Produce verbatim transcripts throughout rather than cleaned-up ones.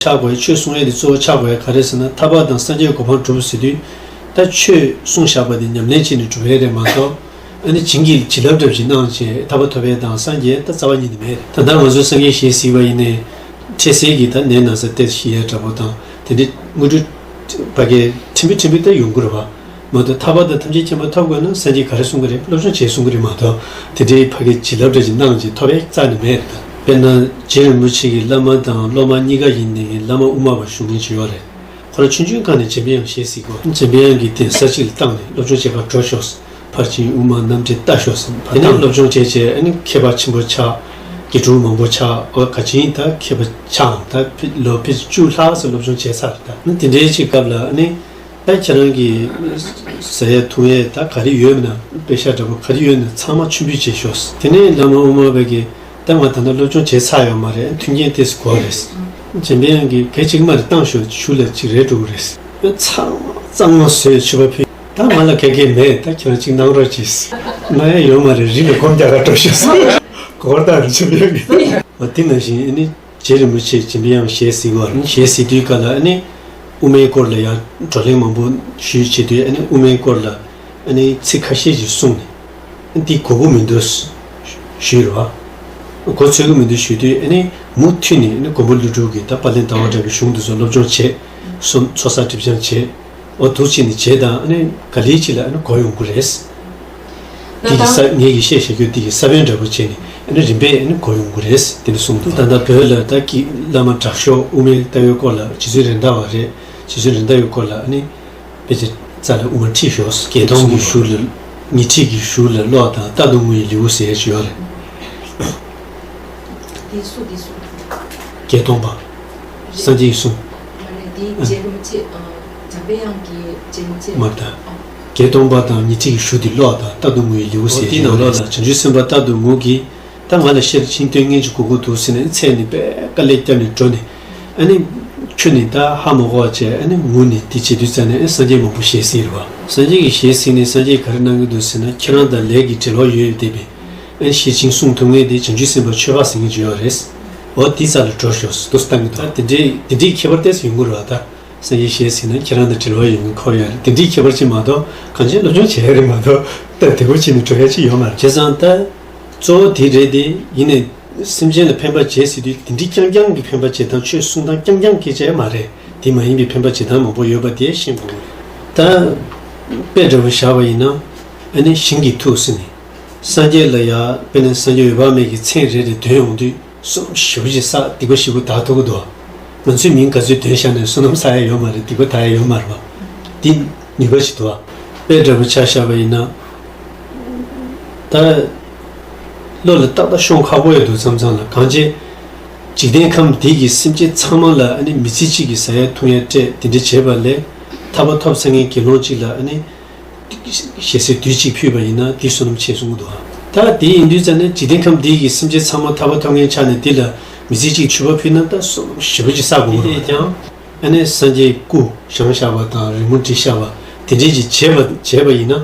ཆགས་དགོས། ཆོས་གསུང་ཡས་དེ་གཙོ་བོ་ཆགས་དགོས་ཡས་ག་རེ་ཟེར་ན། ཐར་པ་དང་སངས་རྒྱས་གོ་འཕང་སྒྲུབ་ཟེར་དུས་ད་ཆོས་གསུངས་བཞག་པ་དེ་ཉམས་ལེན་བྱས་ནས་སྒྲུབ་ཡས་རེད་མ་གཏོགས། ཨ་ནི་བྱིན་གྱིས་བྱིན་རླབས་འདྲ་ཞིག་གནང་བྱས་ཐར་པ་ཐོབ་ཡས་དང་སངས་རྒྱས་ད་རྩ་བ་ཉིད་ནས་མེད་རེད། ད་ལྟ་ང་ཚོ་སངས་རྒྱས་ཞལ་གཟིགས་པ་ཡིན་ནའི་འཕྲལ་སེལ་གྱི་ད་ནད་ན་ཚ་སྟེ་ཤི་ཡས་འདྲ་པོ་དང་དེ་འདྲའི་དངོས་གྲུབ་ཕ་གའི་ཕྲན་བུ་ཕྲན་བུ་ད་ཡོང་གི་རེད་བ། མ་གཏོགས་ཐར་པ་དང་ཐམས་ཅད་མཁྱེན་པ་ཐོབ་དགོས་ན་སངས་རྒྱས་ག་རེ་གསུང་གི་རེད། སློབ་སྦྱོང་བྱེད་གསུང་གི་རེད་མ་གཏོགས། དེ་འདྲའི་ཕ་གི་བྱིན་རླབས་འདྲ་ཞིག་གནང་བྱས་ཐོབ་ཡས་རྩ་ནས་མེད་རེད་ད། དཔེར་ན་རྗེ་རིན་པོ་ཆེ་གི་བླ་མ་དང་སློབ་མ་གཉིས་ཀ་ཡིན་ནའི་བླ་མ་དབུ་མ་པ་ཞུ་མཁན་ཅིག་ཡོད་རེད། ཁོ་རང་ཆུང་ཆུང་སྒང་ནས་འཇམ་དཔལ་དབྱངས་ཞལ་གཟིགས་གོ། འཇམ་དཔལ་དབྱངས་ཀྱིས་དེ་ས་གཅིག་ལ་བཏང་ནས་སློབ་སྦྱོང་བྱེད་གར་འགྲོ་ཤོག། ཕར་ཕྱིན་དབུ་མ་རྣམ་འགྲེལ་ལྟ་ཤོག་ཟེར། དེ་ནས་སློབ་སྦྱོང་བྱས་བྱས་ཨ་ནི་མཁས་པ་ཆེན་པོ་ཆགས། དགེ་ཕྲུག་མང་པོ་ཆགས། འོ་ག་ཅིན་ད་མཁས་པ་ཆགས་ད་ཕི་ལོ་ཕི་བཅུ་ལྷག་ཙམ་སློབ་སྦྱོང་བྱས་ཚར་ད། ཨ་ནི་དེ་འདྲའི་ཅིག་སྐབས་ལ་ཨ་ནི། ད་ཁྱེད་རང་གི་ཟ་ཡས་འཐུང་ཡས་ད་ག་རེ་ཡོད་ན། པེ་ཤ་འདྲ་པོ་ག་རེ་ཡོད་ན་ཚང་མ་མཆོད་འབུལ་བྱེད་ཤོག། དེ་ནས་བླ་མ་དབུ་མ་པ་གིས་ད་ང་ད་ལྟ་སློབ་སྦྱོང་བྱས་ཚར་ཡོད་མ་རེད། མཐུན་རྐྱེན་ཏོག་ཙམ་དགོས་རེད། འཇམ་དཔལ་དབྱངས་ཀྱིས་གལ་གཅིག་མ་རེད་བཏང་ཤོག། ཞུ་ལ་གཅིག་རེད་འགྲོ་གི་རེད། ཚང་མ་གཙང་མ་བཟོས་མཆོད་པ་ཕུལ། ད་ང་ལ་ག་གེ་མེད། ད་ཁྱེད་རང་གཅིག་གནང་རོགས་གྱིས། གནང་ཡས་ཡོད་མ་རེད། རི་ལ་སྒོམ་རྒྱག་ག་འགྲོ་ཤོག་ཟེར། གོ་བར་བཏང་རེད་འཇམ་དཔལ་དབྱངས་ཀྱིས། འོ་དེ་ནང་བཞིན་ཨ་ནི། རྗེ་རིན་པོ་ཆེ་འཇམ་དཔལ་དབྱངས་ཞལ་གཟིགས་པ་ཞལ་གཟིགས་དུས་སྐབས་ལ་ཨ་ནི་དབུ་མའི་སྐོར་ལ་ཡང་བགྲོ་གླེང་མང་པོ་ཞུས་བྱེད་དུས་ཨ་ནི་དབུ་མའི་སྐོར་ལ་ཨ་ནི་ཚིག་ཁ་ཤས་ཤིག་གསུངས་ནས་ཨ་ནི་འདི་གོ་གི་མི་འདུག་ཞུས་རེད་བ། གོ་ཚོད་ཀྱི་མི་འདུག་ཞུས་དུས་ཨ་ནི་མུ་མཐུད་ནས་ཨ་ནི་མགོན་པོ་ཀླུ་སྒྲུབ་ཀྱི་ད་དཔལ་ལྡན་ཟླ་བ་གྲགས་པའི་གཞུང་འདི་ཚོ་སློབ་སྦྱོང་བྱས། སོ་ཚོགས་བསགས་སྒྲིབ་སྦྱང་བྱས། འོ་འདུག་བྱས་ནས་བྱས་དང་ཨ་ནི་ག་ལེ་ཅིག་ལ་ཨ་ནི་གོ་ཡོང་གི་རེད། འདི་གི་ས་ངེད་ཀྱིས་བཤད་བཞག་རྒྱུ་འདི་གི་ས་བོན་འདྲ་པོ་བྱས་ནས་ཨ་ནི་རིམ་པས་ཨ་ནི་གོ་ཡོང་གི་རེད་དེ་འདྲ་གསུངས་འདུག། ད་ལྟ་བོད་ལ་ད་ཀྱི་བླ་མ་དྲག་ཤོས་དབུ་མའི་ལྟ་བའི་སྐོར་ལ་རྗེ་བཙུན་རེད་མདའ་བ་རེད། རྗེ་བཙུན་རེད་མདའ་བའི་སྐོར་ལ་ཨ་ནི་དཔེ་ཆ་རྩ་ལ་དབུ་མ་ཁྲིད་ཤོག། བརྒྱད་སྟོང་གི་གཞུག་ལ་ཉི་ཁྲི་གི་གཞུག་ལ་ཀློག་དང་རྟག་ཏུ་ངུ་ཡི་ལེའུ་ཟེར་ཡས་ཅིག་ཡོད་རེད། དེ་སུ་དེ་སུ། བརྒྱད་སྟོང་པ། སངས་རྒྱས་ཀྱི་གསུང་། མ་རེད། དེ་རྗེ་རིན་པོ་ཆེ་ཨ། འཇམ་དཔལ་དབྱངས་ཀྱི་རྗེ་རིན་པོ་ཆེ། མ་རེད་ད། བརྒྱད་སྟོང་པ་དང་ཉི་ཁྲི་གི་གཞུག་དེ་ཀློག་དང་རྟག་ཏུ་ངུ་ཡི་ལེའུ་ཟེར། འོ་དེའི་ནང་ལོགས་ལ་བྱང་ཆུབ་སེམས་དཔའ་རྟག་ཏུ་ངུ་གིས། ད་ང་ལ་ཤེར་ཕྱིན་དོན་ལྔ་ཅིག་གོ་དགོས་འདུག་ཟེར་ནས་ཚེ་ནི་དཔེ་དཀའ་ལས་བརྒྱབ་ནས་འགྲོ་ནས། ཨ་ནི། ཁྱོད་ནི་ད་ཧ་མ་གོ་བ་བྱས་ཨ་ནི་ངུ་ནས་དེ་བྱེད་དུས་ཙ་ནས་ཨ་སངས་རྒྱས་མང་པོ་ཞལ་གཟིགས་རེད་བ། སངས་རྒྱས་ཀྱི་ཞལ་གཟིགས་ནས་སངས་རྒྱས་ག་རེ་གནང་གི་འདུག་ཟེར་ན། ཁྱེད་རང་དང་ལས་ཀྱི་འབྲེལ་བ་ཡོད་བསྡད་པའི། ཨ་ཤེར་ཕྱིན་གསུང་ཐུབ་མཁན་དེ་བྱང་ཆུབ་སེམས་དཔའ་ཆོས་འཕགས་ཟེར་མཁན་ཅིག་ཡོད་རེད། འོ་དེའི་རྩ་ལ་འགྲོ་ཤོག་འདུག་སེ་བཏང་གི་འདུག། ད་དེ་འདྲའི་དེ་འདྲའི་ཁྱད་པར་ཏོག་ཙམ་ཡོང་གི་རེད་བ་ད། སངས་རྒྱས་ཞལ་གཟིགས་ན་ཁྱེད་རང་དང་འབྲེལ་བ་ཡོད་མཁན་ཁོ་ཡོད་རེད། དེ་འདྲའི་ཁྱད་པར་ཅིག་མ་གཏོགས་གང་ཅི་སློབ་སྦྱོང་བྱེད་ཡ་རེད་མ་གཏོགས་ད་དེ་གོ་བྱས་ནས་འགྲོ་ཡ་ཅིག་ཡོད་མ་རེད། བྱས་ཙང་ད་གཙོ་བོ་དེ་རེད་དེ་ཡིན་ནའི་སེམས་ཅན་ལ་ཕན་པ་བྱེད་ཟེར་དུས་དེ་འདྲའི་རྐྱང་རྐྱང་གི་ཕན་པ་བྱེད་སྟངས་ཆོས་གསུང་སྟངས་རྐྱང་རྐྱང་སྐད་ཆ་ཡང་མ་རེད། དེ་མ་ཡིན་པའི་ཕན་པ་བྱེད་སྟངས་མང་པོ་ཡོད་པ་དེ་ཤེས་དགོས་རེད། ད་དཔེ་འདྲ་པོ་བཞག་པ་ཡིན་ན་ཨ་ནི་ཞིང་གི་ཐུགས་ཟེར་ནས། སངས་རྒྱས་ལ་ཡ་དཔེར་ན་སངས་རྒྱས་འོད་དཔག་མེད་ཀྱི་མཚན་རེ་རེ་འདོན་ཡོང་དུས་བསོད་ནམས་ཞེ་པོ་ཅིག་བསགས་སྡིག་པ་ཞེ་པོ་དག་ཐུབ་ཀྱི་འདུག། ང་ཚོས་མིང་ག་ཚོད་འདོན་བཞག་ནས་བསོད་ནམས་བསགས་ཡ་ཡོད་མ་རེད། སྡིག་པ་དག་ཡ་ཡོད་མ་རེད་བ། འདི་ནུས་པ་ཞིག་འདུག་བ། དཔེ་འདྲ་པོ་ཆ་བཞག་པ་ཡིན་ན། ད་བློ་ལ་ཏག་ཏག་ཤོང་ཁག་པོ་ཡོད་འདུག་མཚམས་མཚམས་ལ་གང་བྱས། འཇིག་རྟེན་ཁམས་འདི་གི་སེམས་ཅན་ཚང་མ་ལ་ཨ་ནི་མི་ཚེ་གཅིག་གི་ཟ་ཡ་འཐུང་ཡ་སྤྲད་དེ་འདྲ་བྱས་པ་ལས་ཐར་པ་ཐོབ་ཚར་མཁན་དགེ་སློང་གཅིག་ལ་ཨ་ནི། ཞལ་ཟས་དུས་གཅིག་ཕུལ་བ་ཡིན་ན་དེ་བསོད་ནམས་ཆེ་གསུང་གི་འདུག། ད་དེ་ཡིན་དུས་ཙ་ནས་འཇིག་རྟེན་ཁམས་འདི་གི་སེམས་ཅན་ཚང་མ་ཐར་པ་ཐོབ་མཁན་ཆགས་ནས་འདི་ལ་མི་ཚེ་གཅིག་མཆོད་པ་ཕུལ་ན་ད་བསོད་ནམས་ཞེ་པོ་ཅིག་བསགས་དགོས་ཀྱི་རེད། དེ་ཡང་ཨ་ནི་སངས་རྒྱས་སྐུ་བཞེངས་བཞག་པ་དང་རི་མོ་བྲིས་བཞག་པ་དེ་འདྲས་ཅིག་བྱས་པ་བྱས་པ་ཡིན་ན།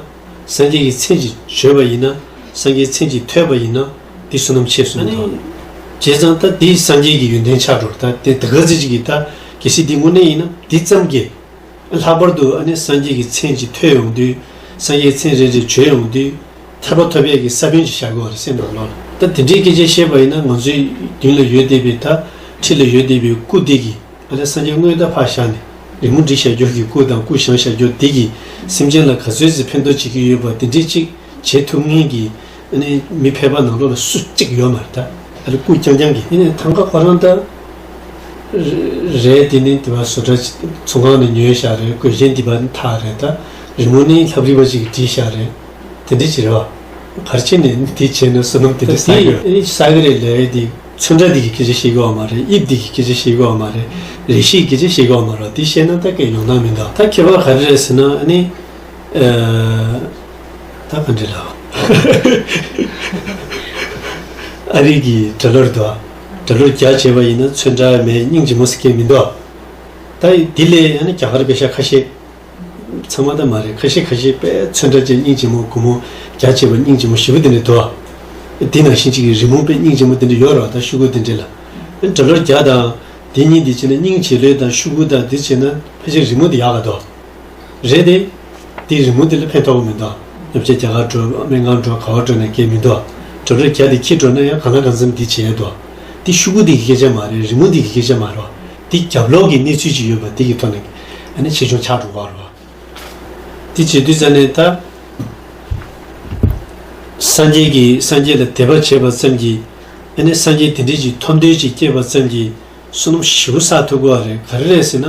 སངས་རྒྱས་ཀྱི་མཚན་ཅིག་བརྗོད་པ་ཡིན་ན། སངས་རྒྱས་མཚན་ཅིག་ཐོས་པ་ཡིན་ན་དེ་བསོད་ནམས་ཆེ་གསུང་གི་འདུག། བྱས་ཙང་ད་དེ་སངས་རྒྱས་ཀྱི་ཡོན་ཏན་ཆགས་འགྲོ། ད་དེ་ད་ག་ཚོད་ཅིག་གིས་ད་གལ་སྲིད་འདི་དངོས་གནས་ཡིན་ན་འདི་ཙམ་གྱིས། ལྷག་པར་དུ་ཨ་ནི་སངས་རྒྱས་ཀྱི་མཚན་ཅིག་ཐོས་ཡོང་དུས། སངས་རྒྱས་མཚན་རེ་རེ་བརྗོད་ཡོང་དུས། ཐར་པ་ཐོབ་ཡས་ཀྱི་ས་བོན་ཅིག་བཞག་དགོས་པ་རེད་སེམས་ནང་ལོགས་ལ། ད་དེ་འདྲའི་སྐད་ཆ་བཤད་པ་ཡིན་ན་ང་ཚོའི་མདུན་ལ་ཡོད་བསྡད་པའི་ད་འཁྲིས་ལ་ཡོད་བསྡད་པའི་སྐུ་འདི་གིས་ཨ་ནི་སངས་རྒྱས་དངོས་ད་ཕར་བཞག་ནས་རི་མོ་བྲིས་བཞག་རྒྱུ་གི་སྐུ་དང་སྐུ་བཞེངས་བཞག་རྒྱུ་འདི་གིས་སེམས་ཅན་ལ་ག་ཚོད་ཅིག་ཕན་ཐོགས་བྱེད་ཀྱི་ཡོད་པ་དེ་འདྲའི་ཅིག་བྱེད་ཐུབ་མཁན་གྱི། ཨ་ནི་མི་ཕལ་པ་ནང་ལོགས་ལ་སུ་གཅིག་ཡོད་མ་རེད་ད། ཨ་ནི་སྐུ་རྐྱང་རྐྱང་གི། ཨ་ནི་ཐང་ག་ཁོ་རང་ད། རེད་དེ་ནི་དེ་བ་བཟོ་གྲྭ་ཚོང་ཁང་ནས་ཉོས་བཞག་རེད། གོས་ཆེན་དེ་བ་ནི་ཐག་རེད་ད། རི་མོ་ནི་ལྷ་བྲིས་པ་ཅིག་གིས་བྲིས་བཞག་རེད། དེ་འདྲ་ཅིག་རེད་བ། ག་རེ་བྱས་ནས་དེ་བྱས་ན་བསོད་ནམས་དེ་འདྲ་བསགས་ཡོད། ཨ་ནི་བསགས་གི་རེད་ལབ་ཡས་དེ་ཚོན་ཁྲ་དེ་གི་སྐད་ཆ་བཤད་གི་ཡོད་མ་རེད། དབྱིབས་དེ་གི་སྐད་ཆ་བཤད་གི་ཡོད་མ་རེད། རེ་ཞིག་སྐད་ཆ་བཤད་གི་ཡོད་མ་རེད། དེ་བཤད་ན་ད་སྐད་ཡོང་སྟངས་མི་འདུག། ད་ཁྱད་པར་ག་རེ་རེད་ཟེར་ན་ཨ་ནི། ཨ། ད་ག་འདྲ་ལབ། ཨ་རི་གི་སྒྲ་གློག་འདུག། སྒྲ་གློག་རྒྱག་བྱས་པ་ཡིན་ན་ཚོན་ཁྲ་མེད་སྙིང་རྗེ་མོ་ཟེར་མཁན་མི་འདུག། ད་དེ་ལས་ཨ་ནི་རྒྱ་གར་པེ་ཤ་ཁ་ཤས། ཚང་མ་ད་མ་རེད། ཁ་ཤས་ཁ་ཤས་དཔེ་ཚོན་ཁྲ་ཅན་སྙིང་རྗེ་མོ་སྒོར་མོ་རྒྱག་བྱས་པ་སྙིང་རྗེ་མོ་ཞེ་པོ་དེ་འདྲ་འདུག། དེ་ནང་བཞིན་གཅིག་གི་རི་མོ་དཔེ་སྙིང་རྗེ་མོ་དེ་འདྲ་ཡོད་རེད་བ། ད་ཤོག་གུ་དེ་འདྲ་ལ། སྒྲ་གློག་རྒྱག་དང་། དེ་གཉིས་འདི་བྱས་ན་སྙིང་རྗེ་ལོས་དང་ཤུ་གུ་དང་འདི་བྱས་ན་ཕལ་ཆེར་རི་མོ་འདི་ཡག་ག་འདུག་རེད་དེ། དེ་རི་མོ་འདི་ལ་ཕན་ཐོགས་མི་འདུག་སློབ་ཆེན་རྒྱ་གར་འགྲོ་སྨན་ཁང་འགྲོ་ག་བ་འགྲོ་ནས་སྐད་མི་འདུག་གྲོགས་རེ་བརྒྱ་དེ་ཁྱི་འགྲོ་ན་ཡང་གང་ལ་གང་འཚམ་འདི་བྱས་འདུག་དེ་ཤུ་གུ་འདི་གི་སྐད་ཆ་མ་རེད། རི་མོ་འདི་གི་སྐད་ཆ་མ་རེད། དེ་རྒྱབ་ལོགས་ཀྱི་གནས་ཚུལ་ཅིག་ཡོད་པ་འདི་གི་ཐོག་ནས་ཨ་ནི་ཆེ་ཆུང་ཆགས་འགྲོ་གི་རེད། དེ་བྱེད་དུས་ཙ་ནས་ད། སངས་རྒྱས་ཀྱིས་སངས་རྒྱས་ལ་དད་པ་བྱས་པ་ཙམ་གྱིས། ཨ་ནི་སངས་རྒྱས་དེ་འདྲ་ཅིག་ཐོབ་འདོད་ཅིག་སྐྱེས་པ་ཙམ་གྱིས། བསོད་ནམས་ཞེ་པོ་བསགས་ཐུབ་ཀྱི་རེད། ག་རེ་རེད་ཟེར་ན།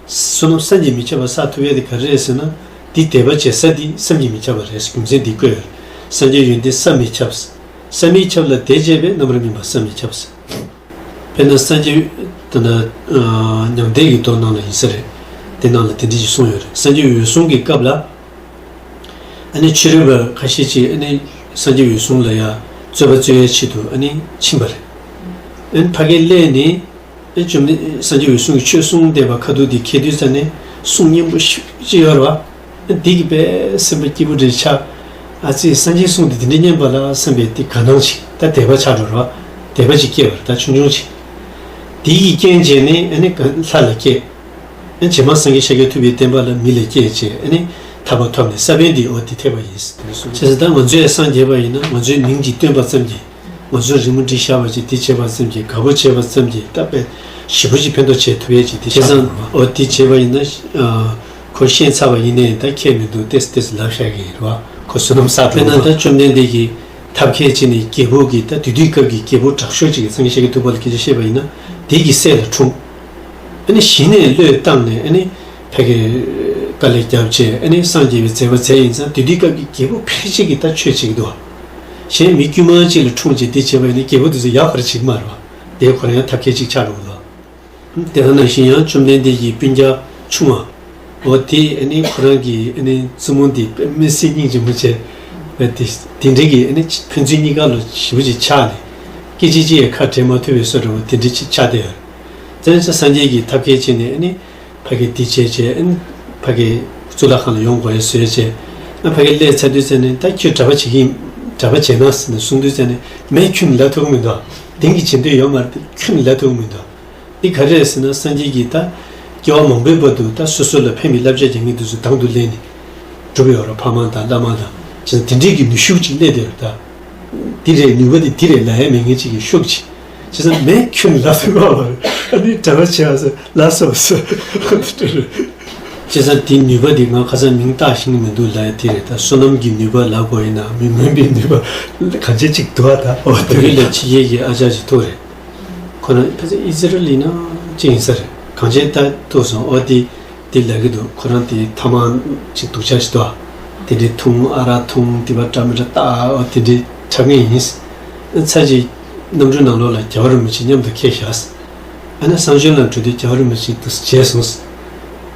བསོད་ནམས་བསམ་གྱིས་མི་ཁྱབ་པ་བསགས་ཐུབ་ཡས་དེ་ག་རེ་རེད་ཟེར་ན། འདི་དད་པ་བྱེད་ས་འདི་བསམ་གྱིས་མི་ཁྱབ་པ་རེད། རྒྱུ་མཚན་འདི་བཀོད་ཡོད་རེད། སངས་རྒྱས་ཡོན་ཏན་བསམ་མི་ཁྱབ། བསམ་མི་ཁྱབ་ལ་དད་བྱས་པས་རྣམ་པར་སྨིན་པ་བསམ་མི་ཁྱབ། དཔེར་ན་སངས་རྒྱས་ད་ལྟ་ཉང་བསྟན་གྱི་མདོ་ནང་ལ་ཡིན་ས་རེད། དེ་ནང་ལ་དེ་འདྲ་ཞིག་གསུངས་ཡོད་རེད། སངས་རྒྱས་འོད་སྲུང་གི་སྐབས་ལ། ཨ་ནི་ཕྱི་རོལ་པ་ཁ་ཤས་ཅིག་ཨ་ནི་སངས་རྒྱས་འོད་སྲུང་ལ་ཡ་རྩོད་པ་རྩོད་ཡའི་ཆེད་དུ་ཨ་ནི་ཕྱིན་པ་རེད། ཨ་ནི་ཕ་གིར་སླེབས་ནས་ཨ་ནི་བཅོམ་ལྡན་སངས་རྒྱས་འོད་སྲུང་གིས་ཆོས་གསུངས་བསྡད་པ་ཁ་ཐུག་དེ་མཁྱེན་དུས་ཙ་ནས་གསུང་སྙན་པོ་ཞེ་པོ་ཅིག་ཡོད་རེད་བ། འདི་གིས་དཔེ་སེམས་པ་སྐྱིད་པོ་རེ་ཆགས། ཨ་ཙི་སངས་རྒྱས་གསུང་དེ་འདི་འདྲ་སྙན་པ་ལ་བསམ་པའི་དེ་དགའ་སྣང་ཅིག་ད་དད་པ་ཆགས་འགྲོ་ར། དད་པ་ཅིག་སྐྱེས་པར་ད་ཆུང་ཆུང་ཅིག་དེ་ཡི་རྐྱེན་བྱས་ནས་ཨ་ནི་ག་ལྷ་ལ་སྐྱེས། ཨ་ནི་རྗེས་མ་སངས་རྒྱས་ཤཱཀྱ་ཐུབ་པའི་བསྟན་པ་ལ་མི་ལ་སྐྱེས་བྱས་ཨ་ནི་ཐར་པ་ཐོབ་ནས་ས་པཎ་དེ་འོ་དེ་ཐེག་པ་ཡིན་ཟེར་དེ་གསུངས། བྱས་ཙང་ད་ང་ཚོས་སངས་རྒྱས་པ་ཡིན་ན་ང་ཚོའི་མིང་ཅིག་བཏོན་པ་ཙམ་གྱིས། ང་ཚོས་རི་མོ་བྲིས་བཞག་པ་ཅིག་དེ་བྱས་པ་ཙམ་གྱིས་དགའ་པོ་བྱས་པ་ཙམ་གྱིས་ད་དཔེ་ཞེ་པོ་ཅིག་ཕན་ཐོགས་བྱེད་ཐུབ་ཡས་ཅིག་དེ་བྱས་ཙང་འོ་དེ་བྱས་པ་ཡིན་ན་ཨ། ཁོ་ཤེས་ཚར་བ་ཡིན་ནའི་ད་ཁྱད་མི་འདུག་ཏེས་ཏེས་ལབ་བཞག་གི་རེད་བ། ཁོ་བསོད་ནམས་བསགས་དཔེར་ན་ད་བཅོམ་ལྡན་འདས་ཀྱི་ཐབས་མཁས་ཅིག་ནི་རྒྱལ་པོ་གི་ད་དེ་དུས་སྐབས་ཀྱི་རྒྱལ་པོ་དྲག་ཤོས་ཅིག་གི་སངས་རྒྱས་ཤཱཀྱ་ཐུབ་པ་ལ་སྐད་ཆ་བཤད་པ་ཡིན་ན་དེ་གི་སྲས་ལ་འཁྲུངས། ཨ་ནི་གཞི་ནས་བློས་བཏང་ནས་ཨ་ནི་ཕ་གི་དཀའ་ལས་བརྒྱབ་བྱས་ཨ་ནི་སངས་རྒྱས་པའི་མཛད་པ་མཛད་ཡིན་ཙང་དེ་དུས་སྐབས་ཀྱི་རྒྱལ་པོ་ཕལ་ཆེར་གྱིས་ད་ཆོས་བྱེད་ཀྱི་འདུག་གཞན་མི་དཀྱུས་མ་ཅིག་ལ་འཁྲུངས་བྱས་དེ་བྱས་པ་ཡིན་ན་རྒྱལ་པོ་དེ་ཚོ་ཡག་པར་བྱེད་ཀྱི་མ་རེད་བ། དེ་ཁོ་རང་ཡང་ཐབས་མཁས་ཅིག་ཆགས་འགྲོ་གི་འདུག་དེ་ག་ནང་བཞིན་ཡང་བཅོམ་ལྡན་འདས་ཀྱི་སྤུན་ཀྱག་ཆུང་བ། འོ་དེ་ཨ་ནི་ཁོ་རང་གི་ཨ་ནི་བཙུན་མོ་འདི་དམིགས་བསལ་སྙིང་རྗེ་མོ་བྱས། དེ་དེ་འདྲའི་གི་ཨ་ནི་ཕན་ཚུན་གཉིས་ཀ་ལ་ཞེ་པོ་ཅིག་ཆགས་ནས། སྐད་ཅིག་གཅིག་ཡང་ཁ་བྲལ་མ་ཐུབ་པའི་བཟོ་འདྲ་བོ་དེ་འདྲའི་ཅིག་ཆགས་བསྡད་ཡོད། བཙན་བྱ་སངས་རྒྱས་ཀྱི་ཐབས་མཁས་བྱས་ནས་ཨ་ནི་ཕ་གི་དེ་བྱས་བྱས་ཨ་ནི་ཕ་གི་གཙུག་ལག་ཁང་ལ་ཡོང་དགོས་ཡ་བཟོས་བྱས། ཨ་ཕ་གི་སླེབས་ཚར་དུས་ཙ་ནས་ད་ཁྱོད་གྲྭ་པ་བྱེད་ཀྱི་ཡིན། གྲྭ་པ་བྱས་ན་ཟེར་ནས་གསུང་དུས་ཙ་ནས་མེད་ཁྱོད་ལ་ཐུག་མི་འདུག་དེང་གི་བྱེད་འདོད་ཡོད་མ་རེད་དེ་ཁྱོད་ལ་ཐུག་མི་འདུག་འདི་ག་རེ་རེད་ཟེར་ན་སངས་རྒྱས་ཀྱིས་ད་སྐྱེ་བ་མང་པོའི་བར་དུ་ད་སོ་སོ་ལ་ཕན་པའི་བསླབ་བྱ་སྦྱང་མཁན་དེ་ཚོ་དང་དུ་ལེན་ནས་སྒྲུབ་ཡོད་རེད། ཕ་མ་དང་བླ་མ་དང་བྱས་ཙང་དེ་འདྲས་ཀྱི་ནུས་ཤུགས་ཅིག་སླེབས་བསྡད་ཡོད་རེད་ད། འདི་རེད་ནུས་པ་དེ་འདི་རེད་ལབ་ཡ་མེད་མཁན་ཅིག་གི་ཤུགས་ཅིག་བྱས་ཙང་མེད་ཁྱོད་ལབ་ཐུབ་ཀྱི་མ་རེད། ཨ་ནི་གྲྭ་པ་བྱས་ཨ་ཟེར་ལ་སོགས་ཟེར། བྱས་ཙང་དེའི་ནུས་པ་དེ་ང་ཁ་སང་མིང་བཏགས་ཤེས་ཀྱི་མི་འདུག་ལབ་ཡ་དེ་རེད་ད། བསོད་ནམས་ཀྱི་ནུས་པ་ལབ་དགོས་ཡིན་ན་མི་མངོན་པའི་ནུས་པ་གང་ཅི་ཅིག་འདུག་ཨ་ད། འོ་དེ་བོད་ཡིག་ལ་ཕྱི་རྒྱལ་གྱི་ཨ་ཅག་ཅིག་ཐུག་རེད། ཁོ་རང་ཕལ་ཆེར་ཨི་ཟི་རལ་ཡིན་ན་ཅི་ཡིན་ས་རེད། གང་ཅི་ད་ཐུག་སོང་། འོ་དེ་དེ་ལབ་ཀྱི་འདུག་ཁོ་རང་དེ་ཐ་མག་ཅིག་སྡུག་ཅག་ཞིག་འདུག་ཨ། དེ་འདྲའི་འཐུང་ཨ་རག་འཐུང་དེ་བ་འདྲ་མི་འདྲ་ད་འོ་དེ་འདྲའི་འཁྲབ་མཁན་ཡིན། ཚར་གཅིག་གནམ་གྲུ་ནང་ལོགས་ལ་རྒྱལ་བ་རིན་པོ་ཆེ་མཉམ་དུ་འཁྱེར་བཞག་ཨ་ནི་གསང་སྤྱོད་ལ་འགྲོ་དུས་རྒྱལ་བ་རིན་པོ་ཆེ་དུ་མཇལ་སོང་།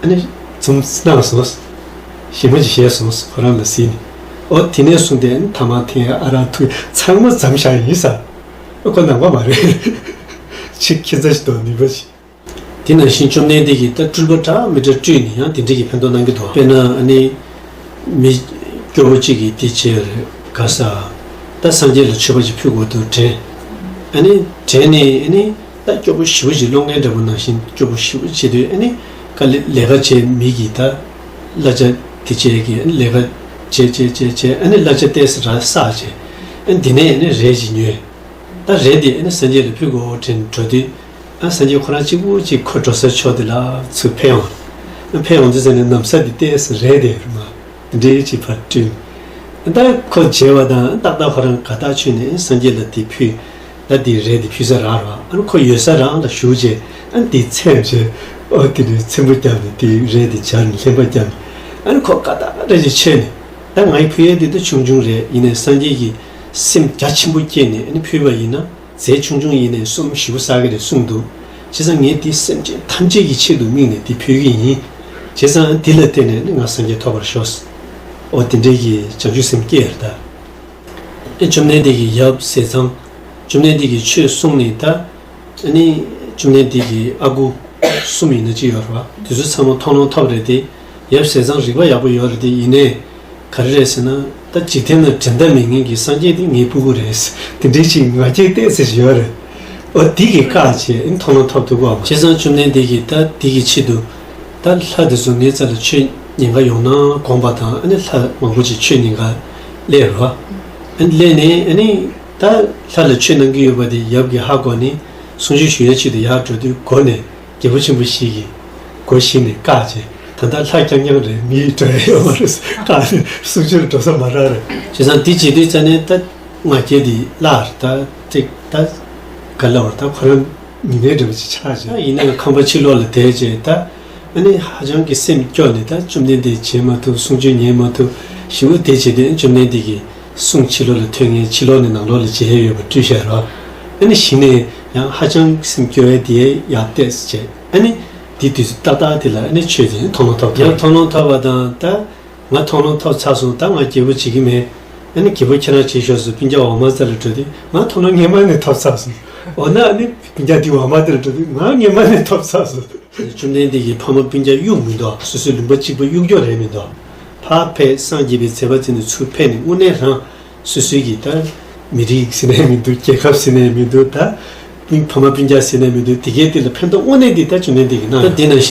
ཨ་ནི་འཛུམ་གནང་སོང་། ཞེ་མ་ཅིག་བཞེས་སོང་ཁོ་རང་ལ་གཟིགས་ནས། འོ་དེ་ནས་བཟུང་སྟེ་ཨ་ནི་ཐ་མག་འཐེན་ཨ་རག་འཐུང་ཚང་མ་མཚམས་བཞག་ཡིན་ས། ཨ་ཁོ་ནང་པ་མ་རེད། ཆེས་ཁྱད་མཚར་ཞིག་འདུག་ནུས་པ་ཞིག་དེ་ནང་བཞིན་བཅོམ་ལྡན་འདས་ཀྱིས་ད་སྤྲུལ་པ་འདྲ་མི་འདྲ་སྤྲུལ་ནས་ཡང་དེ་འདྲ་གི་ཕན་ཐོགས་གནང་གི་འདུག་དཔེར་ན་ཨ་ནི། མི་སྐྱོ་བོ་གཅིག་གིས་དེ་བྱས་རེད་ག་ས། ད་སངས་རྒྱས་ལ་མཆོད་པ་ཞིག་ཕུལ་དགོས་འདུག་དྲན། ཨ་ནི་དྲན་ནས་ཨ་ནི་ད་སྐྱོ་པོ་ཞེ་པོ་ཞིག་སློང་མཁན་འདྲ་པོ་ནང་བཞིན་སྐྱོ་པོ་ཞེ་པོ་བྱེད་དུས་ཨ་ནི་དཀའ་ལས་ལས་ཀ་བྱེད་མི་གིས་ད་གླ་ཆ་དེ་བྱས་ཀྱི་ཨ་ནི་ལས་ཀ་བྱས་བྱས་བྱས་བྱས་ཨ་ནི་གླ་ཆ་ཏོག་ཙམ་རག་བསགས་བྱས་ཨ་ནི་དེ་ནས་ཨ་ནི་རས་ཅིག་ཉོས། ད་རས་དེ་ཨ་ནི་སངས་རྒྱས་ལ་ཕུལ་དགོས་དྲན་འགྲོ་དུས། ཨ་སངས་རྒྱས་ཁོ་རང་གཅིག་པུ་གཅིག་ཁོ་འགྲོ་ས་ཕྱོགས་དེ་ལ་ཚུར་ཕེབས་འོང་། ཨ་ཕེབས་འོང་དུས་ཙམ་ནས་ན་བཟའ་དེ་ཏོག་ཙམ་རས་དེ་རེད་མ། དེ་འདྲའི་ཅིག་ཕར་བསྐྲུན། ད་ཁོ་བྱས་པ་དང་ཏག་ཏག་ཁོ་རང་དགའ་ཐག་ཆོད་ནས་སངས་རྒྱས་ལ་དེ་ཕུལ། ད་དེ་རས་དེ་ཕུལ་ས་རག་ར། ཨ་ནི་ཁོ་ཡོད་ས་རང་ལ་བཞུགས་བྱས་ཨ་ནི་དེ་ཚེམ་བྱས། ཨོ་དེ་འདྲའི་ཚེམ་པོ་བརྒྱབ་ནས་དེ་རས་དེ་སྦྱར་ནས་ལྷན་པ་བརྒྱབ་ནས་ཨ་ནི་ཁོ་དགའ་ཐག་རེ་ཅིག་ཆོད་ནས། ད་ང་ཡི་ཕུལ་ཡས་དེ་ད་ཆུང་ཆུང་རེད། ཡིན་ནའི་སངས་རྒྱས་ཀྱི་སེམས་རྒྱ་ཆེན་པོ་སྐྱེས་ནས་ཨ་ནི་ཕུལ་བ་ཡིན་ན། རྫས་ཆུང་ཆུང་ཡིན་ནའི་བསོད་ནམས་ཞེ་པོ་བསགས་ཀྱི་རེད་གསུངས་འདུག་བྱས་ཙང་ངས་འདི་སེམས་ཅན་ཐམས་ཅད་ཀྱི་ཆེད་དུ་དམིགས་ནས་འདི་ཕུལ་གྱི་ཡིན། བྱས་ཙང་འདི་ལ་བརྟེན་ནས་ནི་ང་སངས་རྒྱས་ཐོབ་པར་ཤོག་ཨོ་དེ་འདྲའི་གི་བྱང་ཆུབ་སེམས་སྐྱེས་རེད་ད། ཨེ་བཅོམ་ལྡན་འདས་ཀྱི་ཡབ་ཟས་གཙང་། བཅོམ་ལྡན་འདས་ཀྱིས་ཆོས་གསུངས་ནས་ད། ཨ་ནི་བཅོམ་ལྡན་འདས་ཀྱི་ཨ་ཁུ་གསུམ་ཡིན་ན་གཅིག་ཡོད་རེད་བ། དེ་ཚོ་ཚང་མ་མཐོང་ལམ་ཐོབ་རེད་དེ། ཡབ་ཟས་གཙང་རིག་པ་ཡག་པོ་ཡོད་རེད་དེ་ཡིན་ནའི། ག་རེ་རེད་ཟེར་ན། ད་འཇིག་རྟེན་ན་འགྲན་ཟླ་མེད་མཁན་གྱི་སངས་རྒྱས་དེ་ངའི་སྤུ་གུ་རེད། དེ་འདྲའི་ཅིག་ང་རྒྱལ་ཏོག་ཙམ་ཞིག་ཡོད་རེད། འོ་འདི་གི་བཀག་བྱས་ཨ་ནི་མཐོང་ལམ་ཐོབ་ཐུབ་ཀྱི་ཡོད་མ་རེད། བྱས་ཙང་བཅོམ་ལྡན་འདས་ཀྱིས་ད་འདི་གི་ཆེད་དུ་ད་ལྷ་དེ་ཚོ་ངའི་རྩ་ལ་ཆོས་ཉན་ག་ཡོང་ན་དགོངས་པ་དང་ཨ་ནི་ལྷ་མང་པོ་ཅིག་ཆོས་ཉན་ག་སླེབས་རོ། ཨ་ནི་སླེབས་ནས་ཨ་ནི་ད་ལྷ་ལ་ཆོས་གནང་གི་ཡོད་པ་དེ་ཡབ་ཀྱིས་ཧ་གོ་ནས་གསུང་ཆོས་ཞུ་ཡ་ཆེད་དུ་ཡར་འགྲོ་དུས་སྒོ་ནས། རྒྱལ་པོ་ཆེན་པོ་ཞིག་གིས་སྒོ་བཞེངས་ནས་བཀག་བྱས། ད་ལྟ་ལྷ་རྐྱང་རྐྱང་རེད། མི་འགྲོ་ཡ་ཡོད་མ་རེད། བཀག་ནས་གསུང་ཆོས་འགྲོ་ས་མ་རག་རེད། བྱས་ཙང་དེ་བྱེད་དུས་ཙ་ནས་ད་ང་རྒྱལ་འདི་བརླག་རེད། ད་ཅིག་ད་ག་ལབ་རེད། ད་ཁོ་རང་མི་ངན་འདྲ་པོ་ཅིག་ཆགས་བྱས། ད་ཡིན་ནའང་ཁང་པ་ཕྱི་ལོགས་ལ་བསྡད་བྱས། ད་ཨ་ནི་ཧ་ཅང་གི་སེམས་སྐྱོ་ནས་ད་བཅོམ་ལྡན་འདས་མཇལ་མ་ཐུབ། གསུང་ཆོས་ཉན་མ་ཐུབ། ཞེ་པོ་དེ་བྱས་ཏེ་བཅོམ་ལྡན་འདས་ཀྱིས། གསུང་ཕྱི་ལོགས་ལ་ཐོན་མཁན་ཕྱི་ལོགས་ནས་ནང་ལོགས་ལ་མཇལ་ཡས་ཡོད་པ་སྤྲུལ་བཞག་རོ། ཨ་ནི་གཞི་ནས་ཡང་ཧ་ཅང་སེམས་སྐྱོ་བའི་དེ་ཡར་བལྟས་བྱས། ཨ་ནི་དེ་དུས་སུ་ཏག་ཏག་དེ་ལ་ཨ་ནི་ཆོས་དེ་མཐོང་ལམ་ཐོབ། ཡང་མཐོང་ལམ་ཐོབ་པ་དང་ད་ང་མཐོང་ལམ་ཐོབ་ཚར་སོང་། ད་ང་རྒྱལ་པོ་བྱེད་ཀྱི་མེད། ཨ་ནི་རྒྱལ་པོ་ཁྱེད་རང་བྱེད་ཤོག་ཟེར་སྤུན་ཀྱག་འོག་མ་རྩ་ལ་འགྲོ་དུས་ང་མཐོང་ལམ་སྔན་མ་ནས་ཐོབ་ཚར་སོང་། འོ་ན་ཨ་ནི་སྤུན་ཀྱག་དེ་འོག་མ་དེ་ལ་འགྲོ་དུས་ང་སྔན་མ་ནས་ཐོབ་ཚར་སོང་། བཅོམ་ལྡན་འདས་ཀྱི་ཕ་མ་སྤུན་ཀྱག་གཡུག་མི་འདུག་སོ་སོའི་ལུང་པ་གཅིག་པ་གཡུག་རྒྱུ་རེད་མི་འདུག་ཕར་ཕེབས། སངས་རྒྱས་པའི་མཛད་པ་བརྩིས་ནས་ཚུར་ཕེབས་ནས་དངོས་གནས་རང་སོ་སོའི་གི་ད་མི་རིགས་ཟེར་ནས་མི་འདུག་རྒྱལ་ཁབ་ཟེར་ནས་མི་འདུག་ད་སྤུན་ཕ་མ་སྤུན་ཀྱག་ཟེར་ནས་མི་འདུག་དེ་གའི་དེ་ལ་ཕན་ཐོགས་དངོས་གནས་འདི་ད་བཅོམ་ལྡན་འདས་ཀྱིས་གནང་། ད་དེ་ནང་བཞིན།